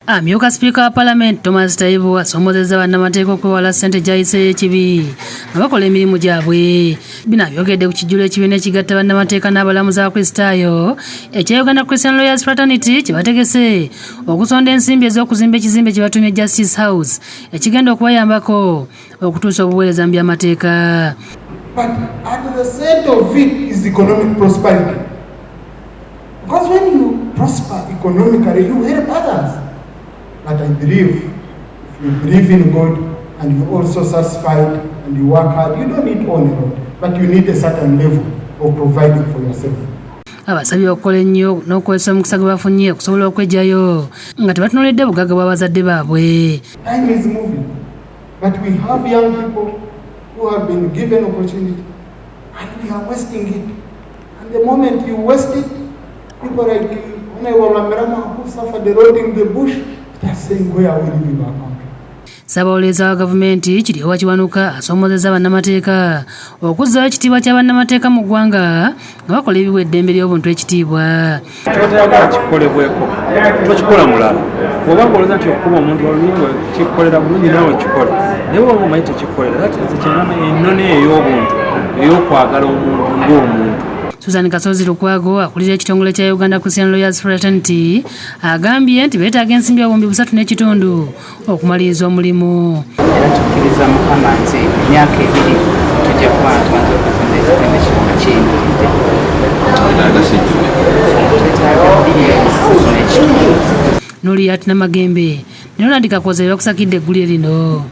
Amyuka sipiika wa palamenti Thomas Tayebwa asoomozezza bannamateeka okwewala ssente gy'ayise ey'ekibi nga bakola emirimu gyabwe. Bino abyogedde ku kijjulo ekibiina ekigatta bannamateeka n'abalamuzi Abakristaayo ekya Uganda Christian Lawyers Fraternity kye bategese okusonda ensimbi ez'okuzimba ekizimbe kye batuumye Justice House ekigenda okubayambako okutuusa obuweereza mu by'amateeka. But at the center of it is economic prosperity. Because when you prosper economically, you help others. But I believe if you believe in God and you're also satisfied and you work hard, you don't need own a lot, but you need a certain level of providing for yourself. Abasabye okukola ennyo n'okukozesa omukisa gwe bafunye okusobola okweggyayo nga tebatunuulidde bugagga bw'abazadde baabwe. Time is moving, but we have young people who have been given opportunity and we are wasting it. And the moment you waste it, people like Honorable Rwamirama, who suffered a lot in the bush, start saying, "Where are we leaving our country?" Ssaabawolereza wa gavumenti Kiryowa Kiwanuka asoomozezza bannamateeka okuzzaawo ekitiibwa kya bannamateeka mu ggwanga nga bakola ebiwa eddembe ly'obuntu ekitiibwa. Kyotayagala kikolebweko tokikola mulala. Bw'oba ng'olowooza nti okukuba omuntu oluyingo kikolera bulungi, naawe kikole, naye bw'oba omanyi tekikolera, kyengamba ennono ey'obuntu ey'okwagala omuntu ng'omuntu. Susan Kasozi Lukwago, akulira ekitongole kya Uganda Christian Lawyers Fraternity, agambye nti beetaaga ensimbi 3,500 okumaliriza omulimu. Era tukkiriza Mukama nti emyaka 2 tujja kuba nga tumaze okuzimba ekizimbe kino nga kiyimiridde. Twetaaga 3.5 biliyoni. Noliyat Namagembe ne Ronald Kakoze bakusakidde eggulire lino.